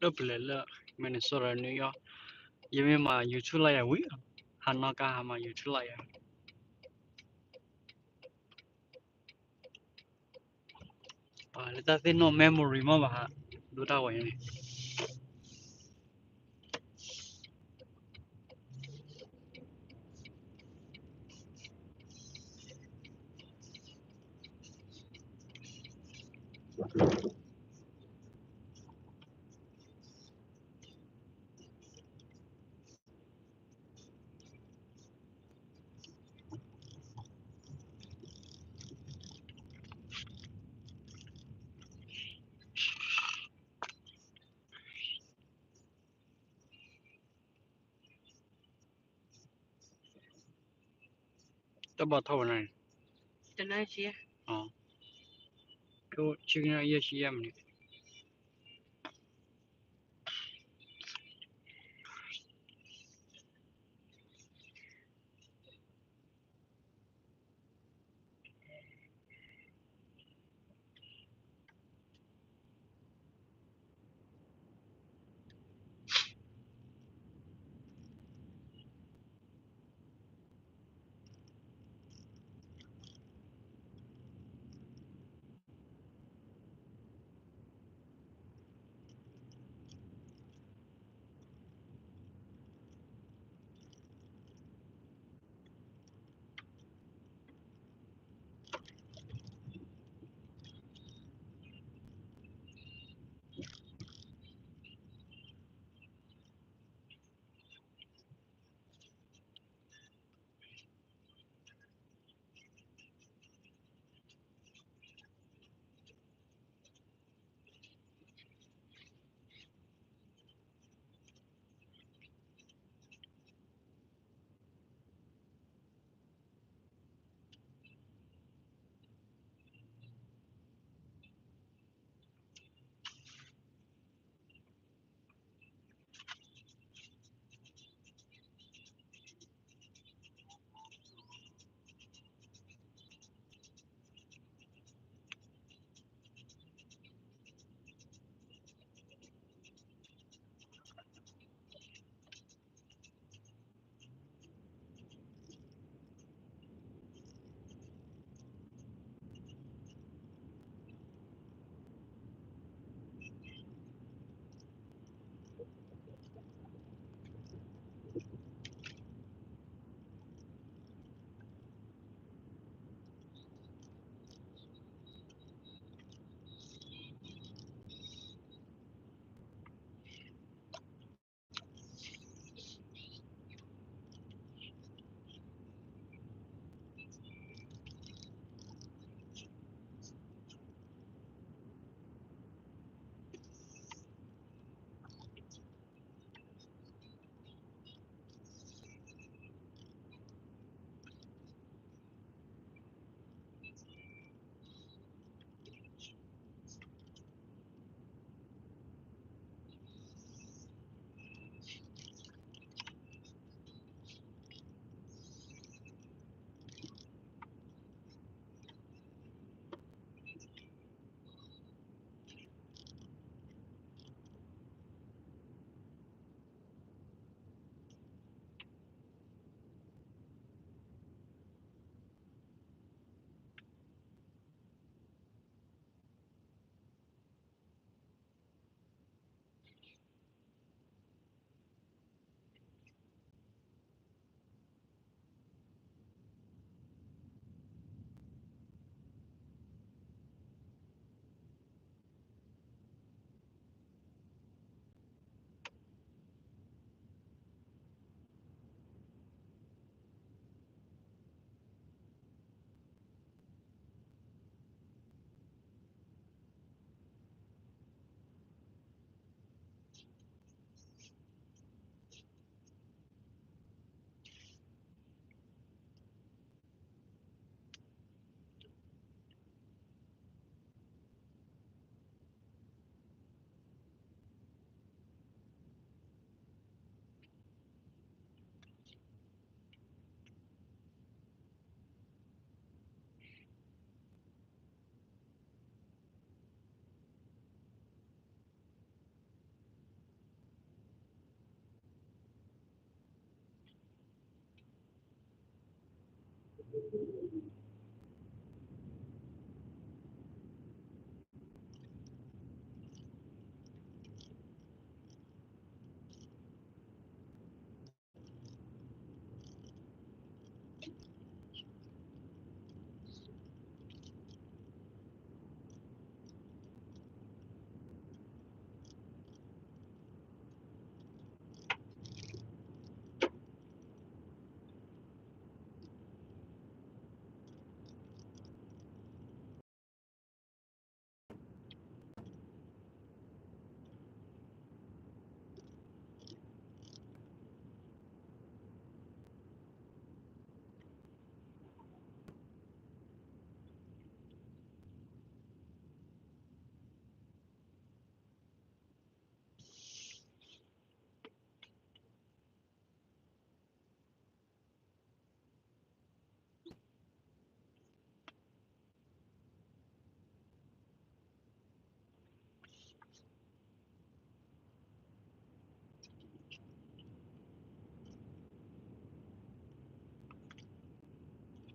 တပလဲၤလၢ Minnesota New York, ယမ့ၢ်မၤ YouTube လၢယၤဝံၤ, ဟးနီၢ်ကါဟးမၤ YouTube လၢယၤ, လၢတၢ်သ့ၣ်နီၣ် memory မ့ၢ်ဘၣ်ဟး, ဒိတၢ်ဝဲန့ၣ် တၢ်ဘၣ်ထီၣ်ဝဲန့ၣ်, တနၢ်ဆံ, ကယဲၢ်ဆံယဲၢ်မံးနံး.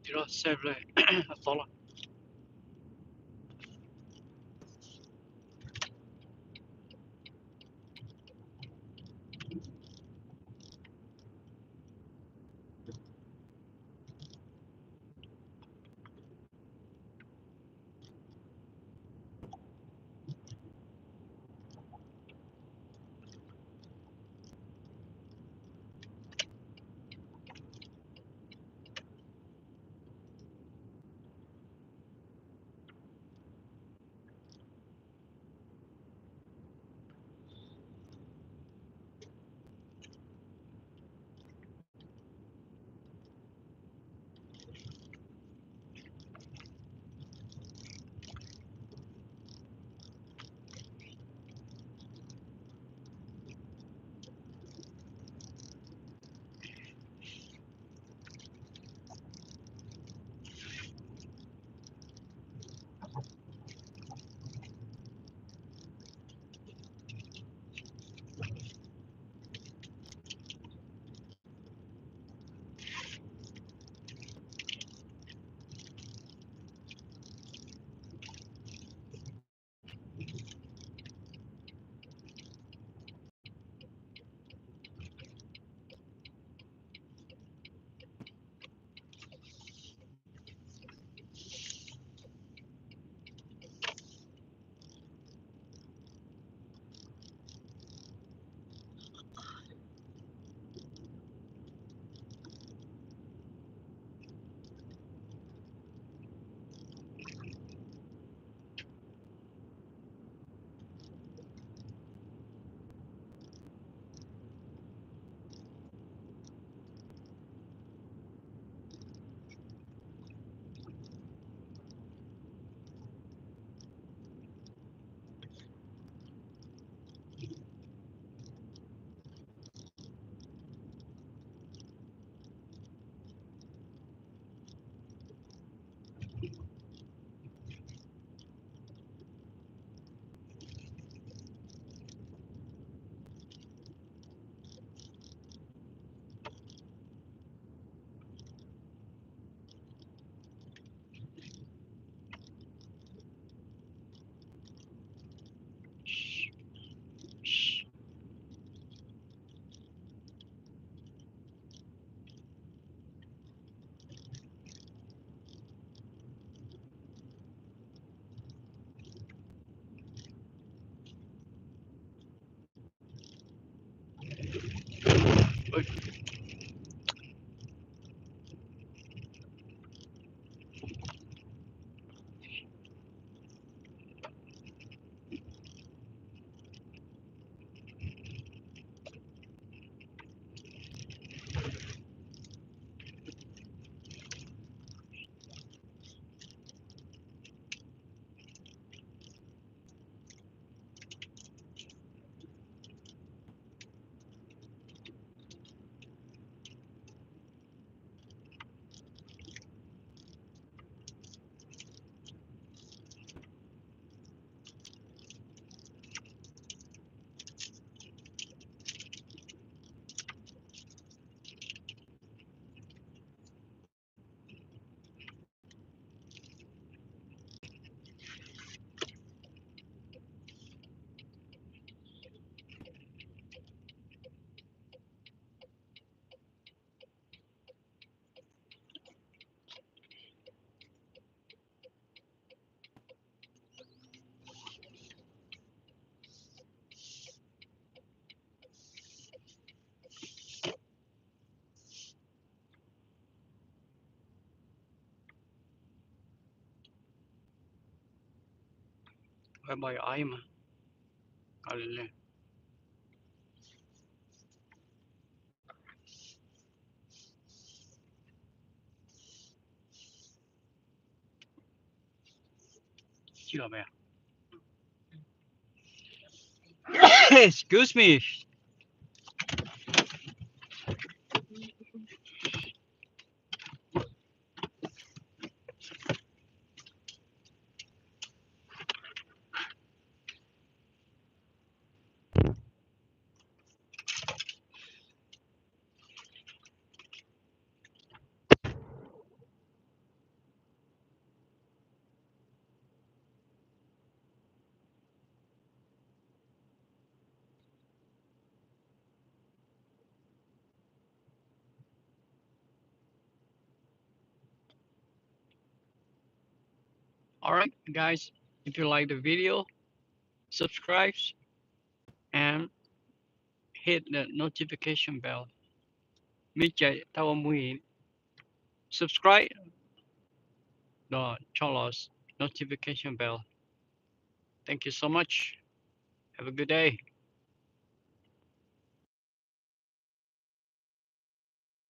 ဒီး save လၢအသီလီၤ. ဝဲဘၣ်ယအီၣ်အံၤမး, ကလဲၤလဲၤ, စံၣ်လီၤဝဲ, excuse me. All right, guys, if you like the video, subscribe and hit the notification bell. မ့ၢ်ကဲတၢ်အိၣ်မူအံၤ subscribe ဒီးဆီၣ်လီၤ notification bell. Thank you so much. Have a good day.